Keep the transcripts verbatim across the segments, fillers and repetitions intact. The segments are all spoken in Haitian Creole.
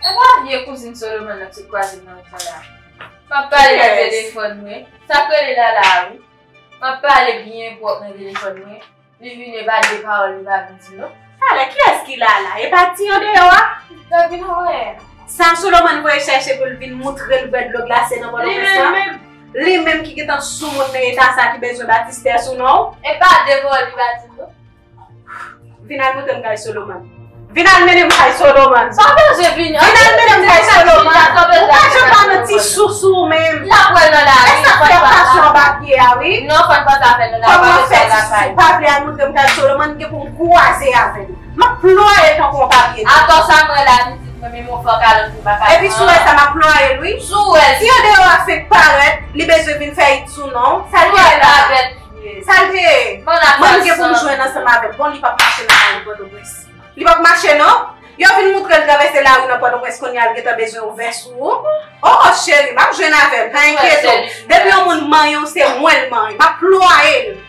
E pa vye kouzin Solomon nan ki sot kwaze m nan wout lan la. M ap pale nan telefòn mwen. Sa k rele Lala a wi. M ap pale byen pwòp nan telefòn mwen. Li vin e pa de pawòl li pa vin di non. Talè, kiyès ki Lala? E pa ti andeyò a? Gad vin wè. Sa Solomon voye chèche pou l vin moutre l bèt dlo glase nan Pòtoprens la? Li menm menm. Li menm ki gentan sou moun nan eta sa ki bezwen batistè sou non w? E pa de pawòl li pa di non. Vin al moutre m kay Solomon. Vin al mennen m kay Solomon. Sa w bezwen vin? Vin al mennen m kay Solomon. Ou pa janm pa nan ti sousou menm. L ap wè l nan lari. E sa fè w pa sou anba pye a wi. Non, fò n pa ta fè l nan lari. Kòman fè ti sousou pa vle al moutre m kay Solomon, m gen pou m kwaze avè l. M ap plwaye l tankou yon papye. Atò sa m wè la pitit mwen, men m fè w kalòt pou m pa ka. Epi sou wè sa m ap plwaye l wi. Sou wè. Si andeyò a fenk parèt, li bezwen vin fè it sou non w. Sa l te ye la? Sa l te ye? Mwen m gen pou m jwenn ansanm avè l. Bon, li p ap mache nan lari Pòtoprens. Li p ap mache non. Yo vin moutre l travèse lari nan Pòtoprens kounye a l gentan bezwen ouvè sou ou. Oh, oh, cheri, m ap jwenn avè l, pa enkyete w. Depi yon moun manyen w, se mwen l manyen. M ap plwaye l.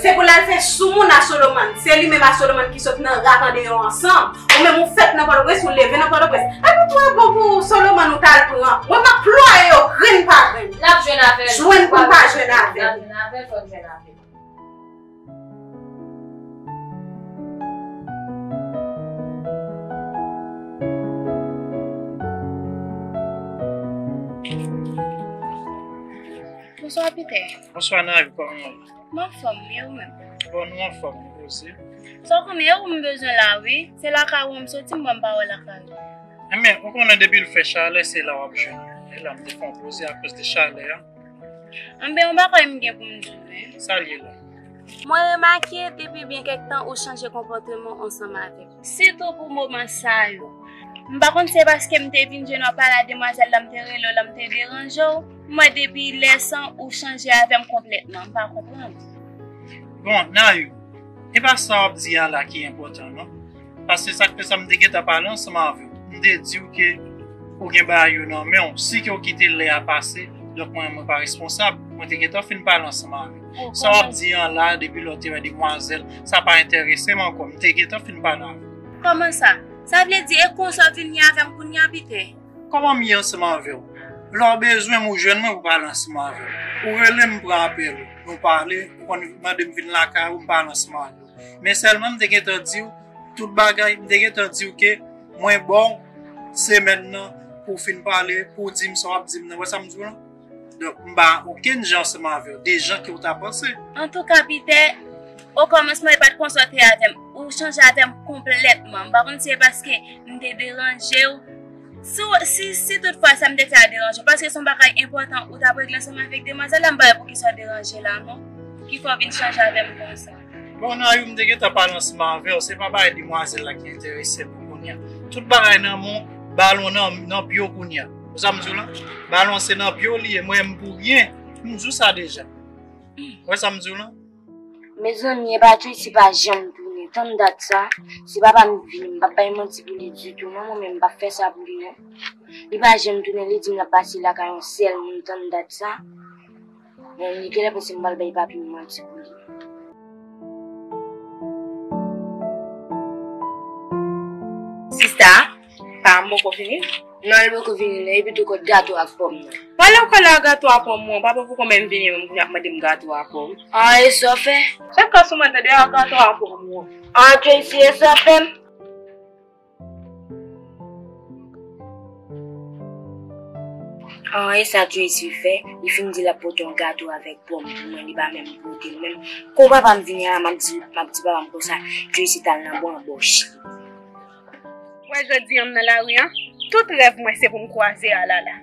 Se pou l al fè soumoun a Solomon. Se li menm a Solomon ki sot nan rak andeyò ansanm. Ou menm ou fèt nan Pòtoprens, ou leve nan Pòtoprens. Epi tou e bon pou Solomon ou t al pran. Mwen m ap plwaye yo grenn pa grenn. N ap jwenn avè l. Jwenn pou n pa jwenn avè l. N ap jwenn avè l, fò n jwenn avè l. Bonswa Peter. Bonswa Nayou, kòman w ye? M anfòm, e ou menm? Bon, nou anfòm, nou poze. Sa w konnen, e ou m bezwen la wi. Se lakay ou m soti, m pran pawòl lakay ou. Enben, ou konnen depi l fè chalè, se la w ap jwenn mwen. E la m te fè yon poze akoz de chalè a. Enben, yon bagay m gen pou m di w wi. Sa l ye la? Mwen remake depi byen kèk tan ou chanje konpòteman w ansanm avè m. Sitou pou moman sa yo. M pa konn si se paske m te vin jwenn w ap pale a demwazèl la, m te rele w la, m te deranje w. M wè depi lè sa ou chanje avè m konplètman. M pa konprann. Bon, Nayou, e pa sa w ap di a la ki enpòtan non. Paske sa k fè sa m te gentan pale ansanm avè w. M te di w ke ou gen bagay yo nan men w. Si ke w kite lè a pase, donk mwen, mwen pa responsab. Mwen te gentan fin pale ansanm avè w. Sa w ap di an la, depi lè w te wè demwazèl, sa pa enterese m ankò. M te gentan fin pale avè w. Kòman sa? Sa vle di e konsa w vin ye avè m kounye a, Peter? Kòman m ye ansanm avè w? Lè w bezwen m, ou jwenn mwen pou pale ansanm avè w. Ou rele m, m pran apèl ou. Nou pale, ou konn mande m vin lakay ou, m pale ansanm avè w. Men sèlman m te gentan di w tout bagay, m te gentan di w ke mwen ba w semèn nan pou w fin pale, pou w di m sa w ap di m nan. Wè sa m di w lan? Donk, m pa okenn jan ansanm avè w, de jan ke w ta panse. Antouka, Peter, okòmansman, e pa t konsa w te ye avè m. Ou chanje avè m konplètman. M pa konn si se paske m te deranje w. Si, si, si toutfwa sa m te fè a deranje w, paske se yon bagay enpòtan ou t ap regle ansanm avèk demwazèl la, m pa wè poukisa w deranje la non, ki fè w vin chanje avè m konsa. Bon, Nayou, m te gentan pale ansanm avè w, se pa bagay demwazèl la ki enterese m pou kounye a. Tout bagay nan men w, balon nan, nan pye w kounye a. Ou sa m di w lan? Balon se nan pye w li ye, mwen m pou ryen. M di w sa deja. Ou wè sa m di w lan? Mezanmi, epa Tracy pa janm tounen. Tann dat sa, si papa m vini, m p ap bay manti pou li ditou non, mwen menm m p ap fè sa pou li non. Li pa janm tounen, li di m l ap pase lakay yon sèl moun, tann dat sa. Men li genlè panse m pral bay papi m manti pou li. Sista, pa m poko fini? Non, li poko vini non, epi tou kot gato ak pòm nan. Pale ankò la, gato a pòm ou an, papa poko menm vini menm kounye a ap mande m gato a pòm. An, e sa w fè? Chèf ka sou mwen tande a gato a pòm ou an. An, Tracy, e sa w fè m? An, e sa Tracy fè, li fin di l ap pote yon gato avèk pòm pou mwen, li pa menm pote l menm. Kon papa m vini a, m ap di, m ap di papa m konsa, Tracy t al nan bwa bòch li. Wè jodi an m nan lari an, tout rèv mwen se pou m kwaze a Lala.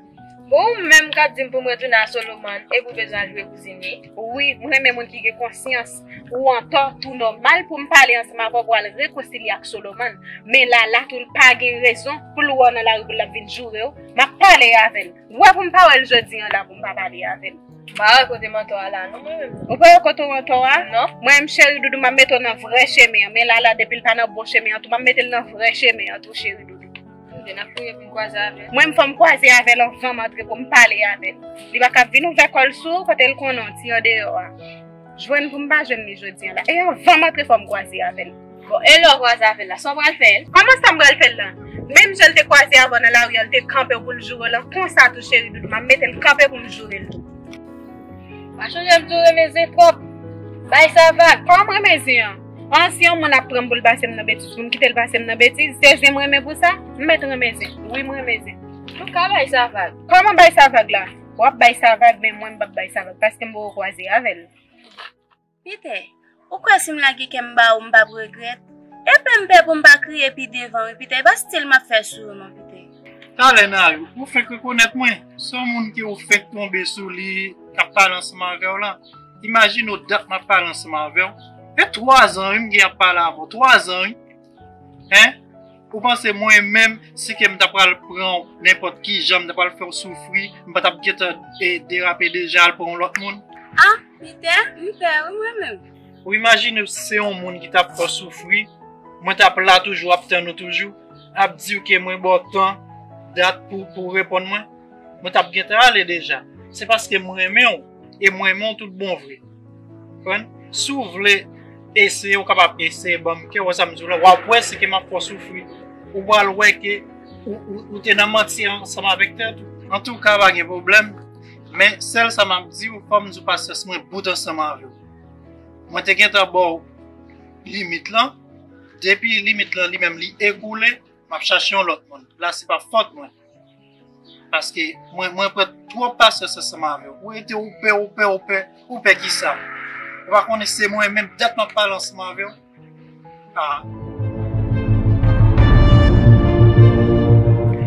Bon, ou menm k ap di m pou m retounen a Solomon, epi w bezwen al jwe kouzin li? Wi, m renmen moun ki gen konsyans. Ou antò, tou nòmal pou m pale ansanm avè w pou w al rekonsilye ak Solomon. Men Lala tou l pa gen rezon pou l wè w nan lari pou l ap vin joure w. M ap pale avè l. Wè pou m pa wè l jodi an la pou m pa pale avè l. M pa wè kote m antò a la non, mwen menm. Ou pa wè kote w antò a? Non. Mwen menm cheri doudou m ap mete w nan vrè chemen an. Men Lala depi l pa nan bon chemen an tou, m ap mete l nan vrè chemen an tou cheri doudou. Tande, n ap priye pou n kwaze avè l. Mwen menm fò m kwaze avè l anvan m antre pou m pale avè l. Li pa ka vin ouvè kò l sou ou kote l konnen w ti andeyò a. Jwenn pou m pa jwenn li jodi an la. E anvan m antre fò m kwaze avè l. Bon, e lè w kwaze avè l la, sa w pral fè l? Kòman sa m pral fè l la? Menm jan l te kwaze avè w nan lari a, l te kanpe w pou l joure w lan, konsa tou cheri doudou, m ap mete l kanpe pou m joure l tou. Pa chonje m di w renmen zen twòp. Bay sa vag. Kòman m renmen zen an? An, si yon moun ap pran m pou l pase m nan betiz, pou m kite l pase m nan betiz, se zen m renmen pou sa? M mèt renmen zen. Wi, m renmen zen. Nou ka bay sa vag. Kòman bay sa vag la? W ap bay sa vag, men mwen m p ap bay sa vag, paske m poko kwaze avè l. Pite, ou kwè si m lage kè m ba ou, m p ap regrèt? Epi m pè pou m pa kriye pi devan, wi, Pite, e pa stil m ap fè sou ou, non, Pite. Talè, Nayou, ou fenk rekonèt mwen. Se yon moun ke ou fenk tonbe sou li, k ap pale ansanm avè w lan. Imajine w dat m ap pale ansanm avè w. E twa zan, wi, m gen ap pale avè w. Twa zan, wi. Hein? Ou panse mwen menm, si ke m ta pral pran w nenpòt ki jan, m ta pral fè w soufri, m pa t ap gentan, e, derape deja al pran yon lòt moun? Ah, Pite, m pè wi mwen menm. Ou imajine w si se yon moun ki t ap fè w soufri, mwen t ap la toujou, ap tann ou toujou, ap di w ke mwen ba w tan, dat pou, pou w reponn mwen. Mwen t ap gentan ale deja. Se paske m renmen w, e m renmen w tout bon vre. Konprann? Si w vle eseye, w kapab eseye ban m kè w, wè sa m di w la, w ap wè si ke m ap fè w soufri. Ou pral wè ke ou, ou, ou te nan manti ansanm avèk tèt ou. Antouka, pa gen pwoblèm, men sèl sa m ap di w, fò m di w pasyans mwen bout ansanm avè w. Mwen te gentan ba w limit lan, depi limit lan li menm li ekoule, m ap chache yon lòt moun. La, se pa fòt mwen. Paske mwen, mwen pran twòp pasyans ansanm avè w. Ou rete ou pè, ou pè, ou pè, ou pè kisa? Ou pa konnen se mwen menm dat m ap pale ansanm avè w? Ah.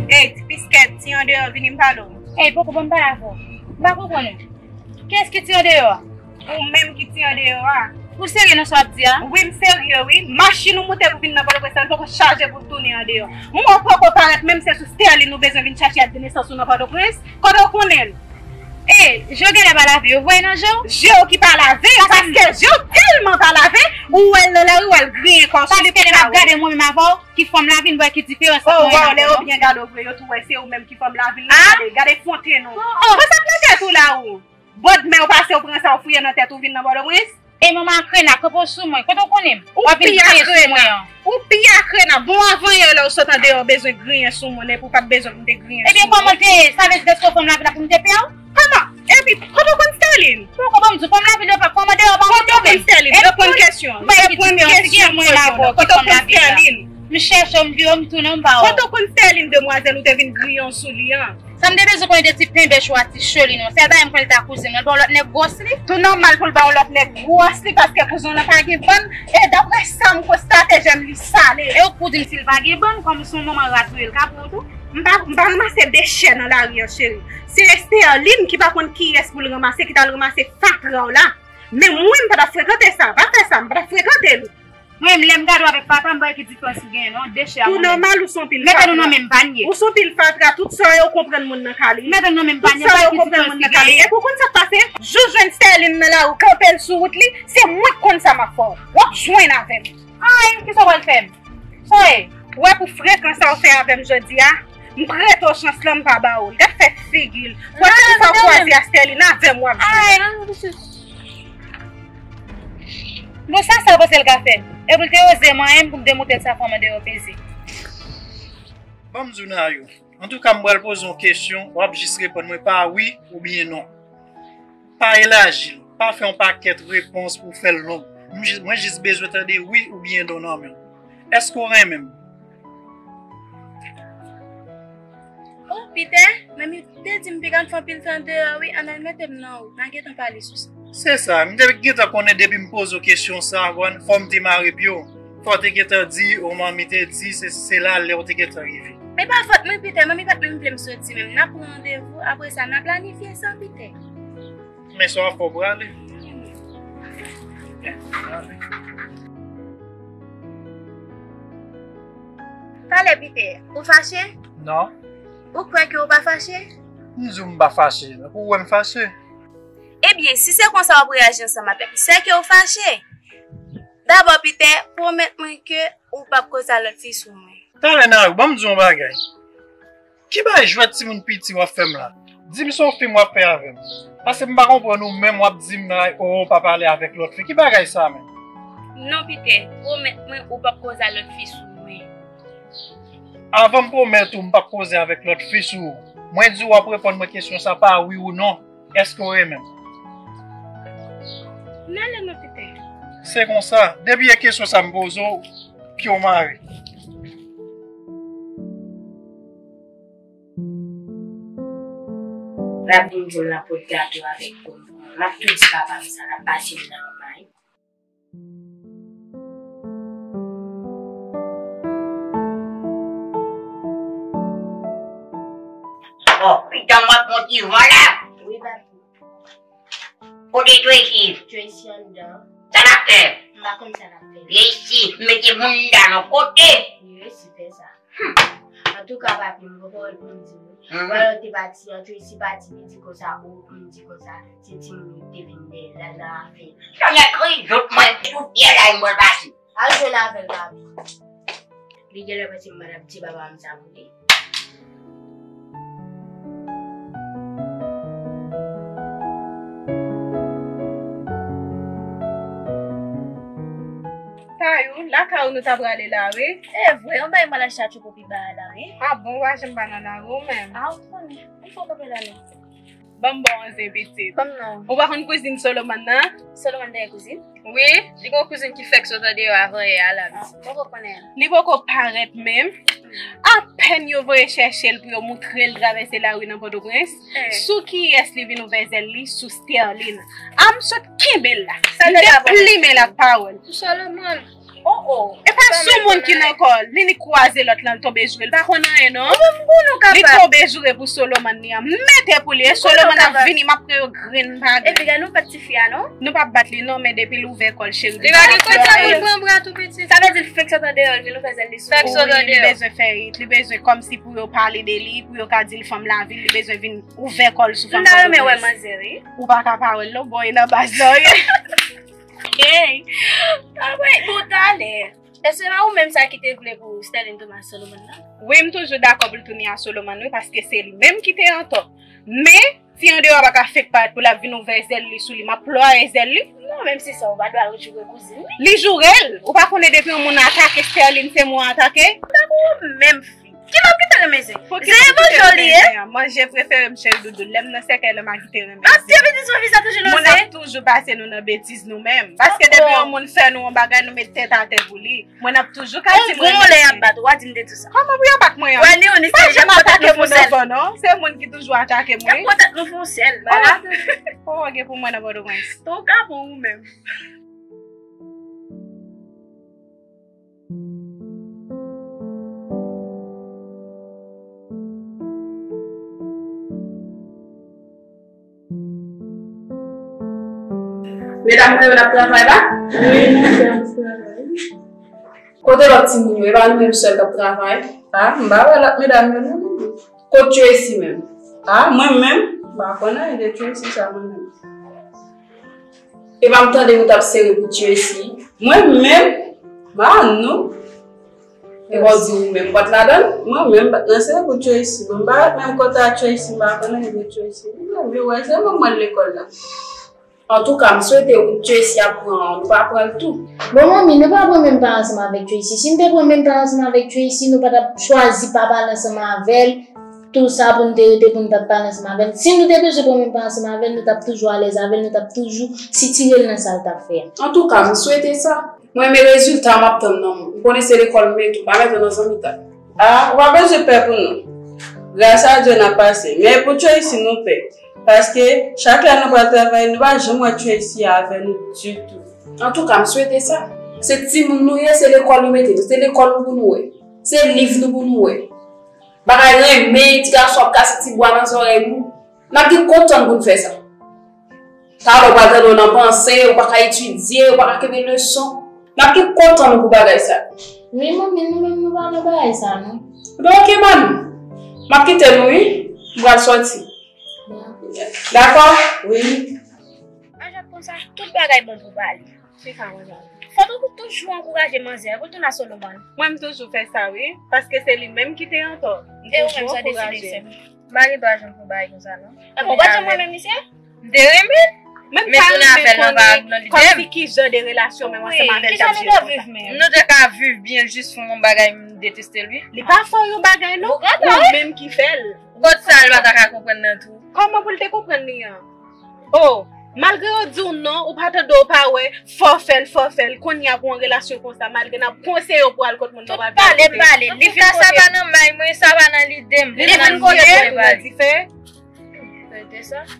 Ey, ti piskèt, ti andeyò, vini m pale w. Ey, poko ban m pale avè w. M pa konprann ou. Kiyès ki ti andeyò a? Ou menm ki ti andeyò a. Ou serye nan sa w ap di a? Wi, m serye, wi. Machin ou moute pou vin nan Pòtoprens la, li poko chaje pou l tounen andeyò. Mwen poko parèt, menm se sou Sterline ou bezwen vin chache ak de nesans ou nan Pòtoprens. Kote w konnen l? E, je w genlè pa lave, yo voye nan je w? Je w ki pa lave, paske je w tèlman pa lave, ou wè l nan lari, w al griyen kò w sou li pou l ka wè. Paske lè m ap gade mwen menm avè w, ki fanm lavil, m wè ki diferans ant mwen menm avè w. Oh, wow, lè yo byen gade w vre, yo tou wè se ou menm ki fanm lavil nan. Ah? Gade, gade fonte nou. Oh, oh. Pran sa nan tèt ou la ou. Bòdmè w pase, w pran sa, w fouye nan tèt ou, vin nan Pòtoprens. E manman akrena, kanpe w sou mwen. Kote w konnen m? W ap vin griyen sou mwen an. Ou pi akrena. Bon, avan yè lè w sot andeyò bezwen griyen sou mwen, epi w pa t bezwen pou m te griyen sou ou. Ebyen, kòman l te ye? Sa vle di dèske w fanm lavil la pou m te pè w? Kòman? Epi, kote w konn Sterline? Poko ban m di w, fanm lavil yo pa, fanm andeyò pa konn pwoblèm. Kote w konn Sterline? Reponn kesyon. Reponn kesyon, mwen la avè w ki fanm lavil la. Kote w konn Sterline? M chèche w, m vire w, m tounen w, m pa wè w. Kote w konn Sterline, demwazèl, ou te vin griyen w sou li an? Sa m te bezwen konnen de ti penbèch ou a ti choli non. Sèl bagay m konnen l ta kouzen mwen, l ba w lòt nèg gwòs li. Tou nòmal pou l ba w lòt nèg gwòs li, paske kouzen w lan pa gen bann. E daprè sa m konstate, jèm li sale. E ou k pou di m si l pa gen bann, kòm ou se yon manman rat vre, l ka pran w tou. M pa, m pa ranmase dechè nan lari an, cheri. Se Sterline ki pa konn kiyès pou l ranmase, ki t al ranmase fatra w la. Men mwen, m pa t ap frekante sa. Pa fè sa, m pa t ap frekante l. Mwen menm, lè m gade w avèk fatra, m pa wè ki diferans ki genyen non, dechè a mwen menm. Tou nòmal, ou se yon pil fatra. Mete nou nan menm panye. Ou se yon pil fatra, tout sa yo konprann moun nan ka li. Mete nou nan menm panye, m pa wè ki diferans ki genyen. Epi ou konn sa k pase? Jou w jwenn Sterline nan lari, w kanpe l sou wout li, se mwen k konn sa m ap fè w. W ap jwenn avè m. Ay, kisa w pral fè m? Sa w ye? Wè pou frekan sa w fè avè m jodi a, m prete w chans lan, m pa ba ou l. Gad fè figi l. Pwochèn fwa w kwaze a Sterline, avè m w ap jwenn. Ay, bon, sa sa w panse l ka fè? Epi l te oze manyen m pou m te montre l sa fanm andeyò peze. Ban m di w, Nayou. Antouka, m pral poze w yon kesyon, w ap jis reponn mwen pa wi oubyen non. Pa elaji l, pa fè yon pakèt repons pou w fè l long. M jis, mwen jis bezwen tande wi oubyen non nan men w. Èske w renmen m? Oh, Pite, manmi te di m piga m fè anpil tan deyò wi, ann al mete m nan wout, n a gentan pale sou sa. Se sa, m te gentan konnen depi m poze w kesyon sa, w konprann, fò m te mare pye w. Fò w te gentan di, o manmi te di, se, se la lè w te gentan rive. E pa fòt mwen, Pite, manmi pa t menm vle m soti menm. N a pran randevou, apre sa, n a planifye sa, Pite. Men sa w ap fè w prale. Talè, Pite, ou fache? Non. Ou kwè ke ou pa fache? M di w m pa fache, men pou w wè m fache. Ebyen, si se konsa w ap reyaji ansanm avè m, se ke ou fache. Dabò, Pite, pwomèt mwen ke ou p ap koze a lòt fi sou mwen. Talè, Nayou, ban m di w yon bagay. Ki bagay jwèt timoun piti w ap fè m la? Di m se yon fim w ap fè avè m. Paske m pa konprann ou menm w ap di m la, o, w pa pale avèk lòt fi. Ki bagay sa menm? Non, Pite, pwomèt mwen ou p ap koze a lòt fi sou mwen. Avan m pwomèt ou m p ap koze avèk lòt fi sou ou. Mwen di w ap reponn mwen kesyon sa pa wi ou non. Èske w renmen m? N ale non Pita. Se konsa, depi e kesyon sa m poze w, pye w mare. L ap vin di w l ap pot gato avèk bonbon. M ap tou di papa m sa, l ap pase m nan anmay. Bon, pitan m ap monte van la. Wi, papi. Kote Tracy? Tracy anndan. Sa l ap fè? M pa konn sa l ap fè. Tracy, mete bounda nan kote. Li resi fè sa. Hmm. Antouka, papi, m poko wè l pou m di w. Mhm. Wè lè w te pati an, Tracy pati, li di konsa, ou pou m di konsa, se timoun yo te vin dèyè l la nan afè. Tonnè kri, zot mwen, tout pyè la, mwen pase. Al jwenn avè l, papi. Li genlè panse m pa t ap di papa m sa pou li. Tayou, lakay ou nou ta prale la, wi. E vre, yon bay mwen al achte atchoupo pi ba a la, wi. A bon, ou pa janm pa nan lari ou menm. A, ou konnen. Ou fò kanpe la, non. Ban m ba w yon zen pitit. Ban m non. Ou pa konn kouzin Solomon nan? Solomon te gen kouzin? Wi, li gen yon kouzin ki fèk sot andeyò avan yè a la, pitit. Poko konnen. Li poko parèt menm. Apèn yo voye chèche l pou yo moutre l travèse lari nan Pòtoprens. Eh. Sou kiyès li vin ouvè zèl li? Sou Sterline. A m sot kenbe l la. Sa m te deplimen l ak pawòl. Pou Solomon. Oh, oh. E pa sou moun ki nan kò l. Li, li kwaze lòt lan, li tonbe joure. Li pa konn anyen, non. Li tonbe joure pou Solomon li an. Mete pou li. E Solomon ap vini, m ap pran yon grenn bagay. Epi gade nou bat tifi a, non? Nou p ap bat li, non, men depi l ouvè kò l, cheri, li pa gen kote pou l pran bra tou piti. Sa vle di l fèk sot andeyò, l vin ouvè zèl li sou nou. Fèk sot andeyò. Wi, li bezwen fè it, li bezwen kòmsi pou yo pale de li, pou yo ka di l fanm lavil, li bezwen vin ouvè kò l sou fanm. M ta renmen wè manzè, wi. Ou pa ka pa wè l, non, bon, e nan baz la, wi. Hey! Anmwey, bon talè. Èske se pa ou menm sa ki te vle pou Sterline tounen a Solomon nan? Wi, m toujou dakò pou l tounen a Solomon, wi, paske se li menm ki te antò. Men, fi andeyò a pa ka fèk parèt pou l ap vin ouvè zèl li sou li. M ap plwaye zèl li. Non, menm si sa, ou pa dwe al joure kouzin li. Li joure l. Ou pa konnen depi yon moun atake Sterline, se mwen atake? Ou dakò ou menm. Ki lè w kite renmen zen? Zen evanjèl li ye. Manje prefere m cheri doudou. Lè m nan sèkèy la m a kite renmen zen. Ap fè betiz pou fi sa toujou nan zen. Moun ap toujou pase nou nan betiz nou menm. Paske depi yon moun fè nou yon bagay, nou met tèt atè pou li. Mwen ap toujou ka di mwen. Yon bon lè y ap bat ou, w a di m te di sa. Kòman pou yo bat mwen an? Wè, ni ou ni Sterline, y ap pran tèt nou fè yon sèl. Non, se moun ki toujou atake mwen. Y ap pran tèt nou fè yon sèl. Malad. Kòman gen pou mwen nan Pòtoprens? Ton ka pou ou menm. Medam, mwen yo n ap travay la? Wi, medam, travay. Kote lòt timoun yo? E pa nou menm sèl k ap travay? A, m pa wè lòt medam yo non. Kot Tracy menm? A, mwen menm, m pa konn anyen de Tracy sa mwen menm. Epa m tande nou t ap sere pou Tracy. Mwen menm, ba nou. Epa w di ou menm, w pa t ladan l? Mwen menm, m pa t nan sere pou Tracy. Bon, m pa ret menm kote a Tracy, m pa konn anyen de Tracy. Mwen menm, yo wè, se mwen mwen lekòl la. Antouka, m swete wout Tracy ap pran an, nou pa pran l tou. Bon, manmi, nou pa pran menm pa ansanm avèk Tracy. Si n te pran menm pa ansanm avèk Tracy, nou pa t ap chwazi pa pale ansanm avè l. Tou sa pou n te rete pou n pa t pale ansanm avè l. Si nou te bezwen pran menm pa ansanm avè l, nou t ap toujou alèz avè l, nou t ap toujou sitire l nan sa l t ap fè a. Antouka, m swete sa. Mwen, men rezilta m ap tann nan mwen. M konnen se lekòl m mete w, m pa mete w nan zanmitay. A, ou pa bezwen pè pou nou. Gras a Dye, n ap pase. Men pou Tracy, nou pè. Paske, chak lè nou pral travay, nou pa janm wè Tracy avè nou ditou. Antouka, m swete sa. Se timoun nou ye, se lekòl nou mete nou. Se lekòl nou pou nou wè. Se liv nou pou nou wè. Bagay renmen, ti gason ap kase ti bwa nan zòrèy nou. N ap gen kontan pou n fè sa. Talè w pral tande w nan panse, ou pa ka etidye, ou pa ka kenbe leson. N ap gen kontan nou pou bagay sa. Wi, manmi, nou menm nou pa nan bagay sa, non. Ebyen, oke, manmi. M ap kite nou, wi. M pral sòti. Dakò? Wi. Manzè konsa, tout bagay bon pou pale. Ki sa konsa? Fò w toujou ankouraje manzè pou l tounen a Solomon. Mwen, m toujou fè sa, wi. Paske se li menm ki te antò. M toujou ankouraje. E ou menm, sa deside, sè m? M pa gen dwa janm fè yon bagay konsa, non. Epi w pa t janm renmen misye? M te renmen l. Men tounen avè l nan pa nan lide m. Kòmsi ki jan de relasyon menm ansanm avè l t ap jere konsa. Nou te ka viv byen jis fè yon bagay. Deteste l, wi. Li pa fè w yon bagay, non. Ou menm ki fè l. Kot sa l pa ta ka konprann nan tou? Kòman pou l te konprann li an? Oh, malgre yo di w non, ou pa tande, w pa wè, fò w fè l, fò w fè l. Kounye a pou yon relasyon konsa, malgre n ap konseye w pou w al kot moun, non, pa vin kote. Pale, pale. Li fin sa pa nan may mwen, sa pa nan lide m. Li vin kote m.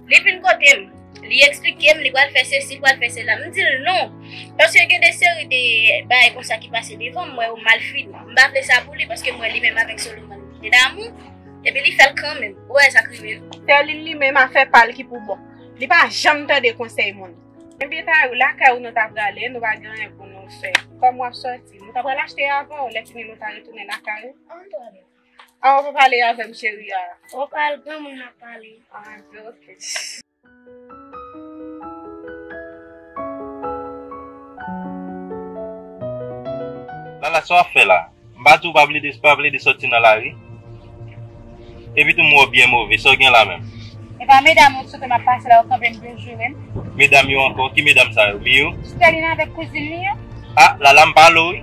Li fin kote m. Li eksplike m, li pral fè sesi, li pral fè sela. M di l non. Paske gen de seri de bagay konsa ki pase devan m, m wè yo mal fini. M pa vle sa pou li, paske m wè li menm avèk Solomon, li te damou. Epi li fè l kanmenm. Ou wè sa k rive l. Sterline li menm afè pa l ki pou bon. Li pa janm tande konsèy moun. Men byen ta yo, lakay ou nou ta prale, nou pa gen anyen pou nou fè. Kòm w ap sòti, nou ta pral achte avè w, lè fini nou ta retounen lakay ou. An, w pa pale avè m, cheri a. W pa al granmoun nan pale. Ah, ok. Lala, sa w ap fè la? M pa di w pa plede, pa plede sòti nan lari. Epi tou m wè w byen move, sa w gen la menm? E pa medam yo sou ke m ap pase la, yo kanpe m pou yo joure m. Medam yo ankò? Ki medam sa yo? Miyo? Sterline avèk kouzin li an. Ah, Lala, m pale w wi.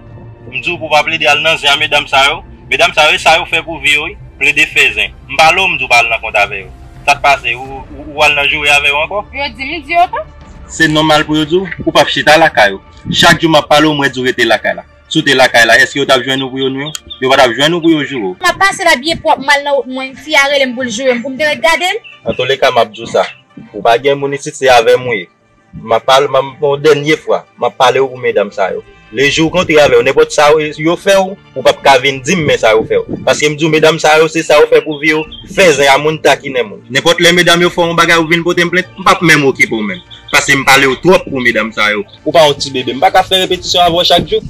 M di w pou w pa plede al nan zen a medam sa yo. Medam sa yo, e sa yo fè pou vi yo wi. Plede fè zen. M pale w, m di w pa al nan kont avè yo. Sa k pase? Ou, ou, ou al nan joure avè yo ankò? Yo di m di yo tou. Se nòmal pou yo di w, ou p ap chita lakay ou. Chak jou m ap pale w, mwen di w rete lakay la. Si w te lakay la, èske yo t ap jwenn ou pou yo nwi w? Yo pa t ap jwenn ou pou yo joure w. M ap pase la byen pwòp, m al nan wout mwen, fi a rele m pou l joure m, pou m te ret gade l. Antouleka, m ap di w sa. Ou pa gen moun isit, se avè m ou ye. M ap pale, m ap, yon dènye fwa, m ap pale w pou medam sa yo. Lejou w kontre avè yo, nenpòt sa yo, yo fè w, ou p ap ka vin di m men sa yo fè w. Paske m di w, medam sa yo, se sa yo fè pou vi yo, fè zen a moun, takinen moun. Nenpòt lè medam yo fè w yon bagay, ou vin pote m plent, m p ap menm okipe w menm. Paske m pale w twòp pou medam sa yo. Ou pa yon ti bebe, m pa ka fè repetisyon avè w chak jou.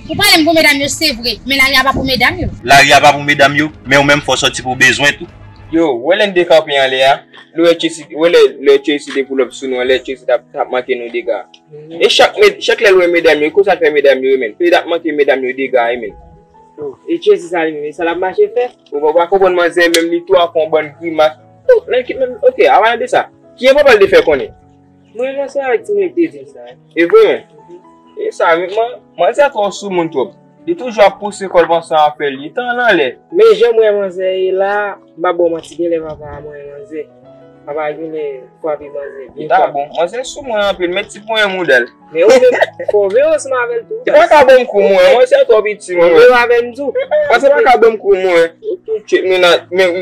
Ou pale m pou medam yo, se vre, men lari a pa pou medam yo. Lari a pa pou medam yo, men ou menm fò w sòti pou bezwen tou. Yo, wè lè n dekanpe anlè a, nou wè Tracy, wè lè, lè Tracy te pull up sou nou, lè Tracy t ap, t ap manke nou dega. E chak, chak lè l wè medam yo, konsa l fè medam yo, men. Li t ap manke medam yo dega, men. E Tracy sa li menm, e sa l ap mache fè? Ou pa, pa konprann manzè menm, li tou ap fè yon bann grimas. Tout, men, men, ok, avan de sa, ki enpòtan l te fè konnen? Mwen, mwen se avèk ti nèg te di m sa. E vre, men. E sa, men, man, manzè twò soumoun twòp. Li toujou ap pouse kò l panse afè l, li tan l anlè. Men jan m wè manzè ye la, m pa ba w manti, genlè papa a manyen manzè. Papa a genlè frape manzè byen frape. Li ta bon. Manzè sou mwen anpil, men ti ponyen mouda l. Men ou menm, fò w veye ansanm avè l tou. Li pa ka ban m kou mwen, manzè twò piti, mwen. Veye avè m tou. Manzè pa ka ban m kou mwen. Ok. Tchèk, men, men,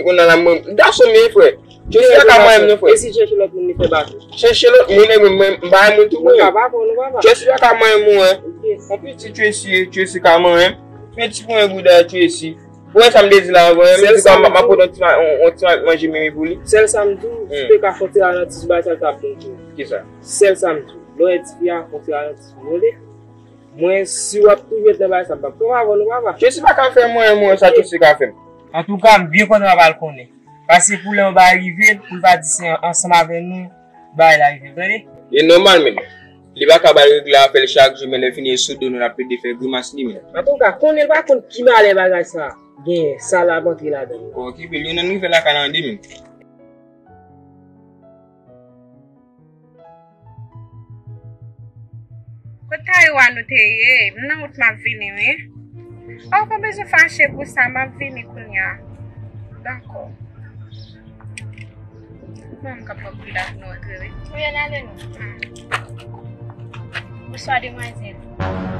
men, gason m ye, frè. Tracy pa ka manyen m non, frè. E si chèche lòt moun li fè bato? Chèche lòt moun, e mwen, mwen, m pa yon moun tou mwen. Papa, fò nou papa. Tracy pa ka manyen m, mwen. Ok. Yon piti Tracy, Tracy ka manyen m. Men ti ponyen bouda Tracy. Ou wè sa m te di la avan, men m di sa m ap pot yon ti ma-, yon, yon ti ma-, manje mimi pou li. Sèl sa m di w, si w te ka fè yon ti ralanti sou bagay sa, l t ap bon pou ou. Kisa? Sèl sa m di w. Lè w wè tifi a, fè yon ti ralanti sou li. Mwen, si w ap toujou ret nan bagay sa, m p ap pran avè w non, papa. Tracy pa ka fè mwen, mwen, sa Tracy ka fè m. Antouka, m byen kontan papa l konnen. Paske pou lè yon bagay rive l, pou l pa di se ansanm avè nou bagay la rive, tande? E nòmal, men. Li pa ka ba l regle afè l chak jou, men lè fini e sou do nou l ap plede fè grimas li, men. Antouka, konnen l pa konn ki malè bagay sa genyen, sa l ap antre ladan l. Okipe l, youn nan nou rive lakay la an de minit. Kot Tayo a nou te ye? M nan wout m ap vini, wi. Oh, pa bezwen fache pou sa, m ap vini kounye a. Dakò. Bon, m ka pran kou la pou nou antre, wi. Wi, ann ale non. Bonswa, demwazèl.